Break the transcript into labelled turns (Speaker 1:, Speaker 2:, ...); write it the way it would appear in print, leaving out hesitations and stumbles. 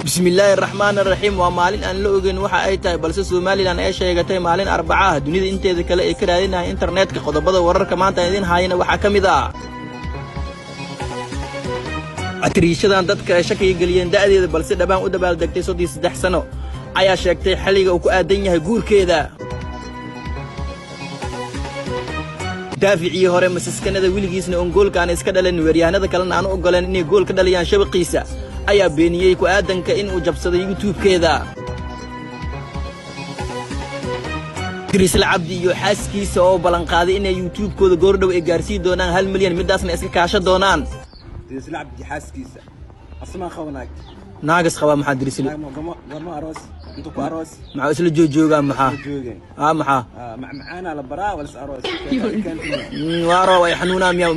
Speaker 1: Bismillaahi raxmaani raxiim. Waa maalin aan la ogeyn waxa ay tahay, balse Somalilan ay sheegatay maalin Arbaca ah. Dunida inteeda kale ay ka raadinayaan internetka. Qodobada wararka maanta aan idiin haayana waxaa ka mid ah atriishadan dadka ay shakiga geliyeen da'deeda, balse dhabaan u dabaaldegtay 33 sano, ayaa sheegtay xilliga uu ku aadan yahay guurkeeda. Daaficii hore masaskanada weligiisna oon goolka aan iska dhalin, weeryahanada kalena aan u ogoleen inay gool ka dhaliyaan shabaqiisa, ayaa beeniyey ku aadanka in uu jabsaday YouTube-keeda. Dirisle Cabdi iyo xaaskiisa oo ballanqaaday inay YouTube-kooda goordhow ay gaarsiin doonaan 1 milyan, midaasna iska kaashan doonaan.
Speaker 2: Dirisle Cabdi xaaskiisa asmaa qaba naag.
Speaker 1: Naagas qabaa maxaa Dirisle?
Speaker 2: Naag ma goorma aroos intu ku aroos?
Speaker 1: Maxaa isla joojoogaa maxaa?
Speaker 2: Joogeen.
Speaker 1: Aa maxaa?
Speaker 2: Macmacaana la baraa walas aroos.
Speaker 1: Waaro ay xanuunaa miyaa?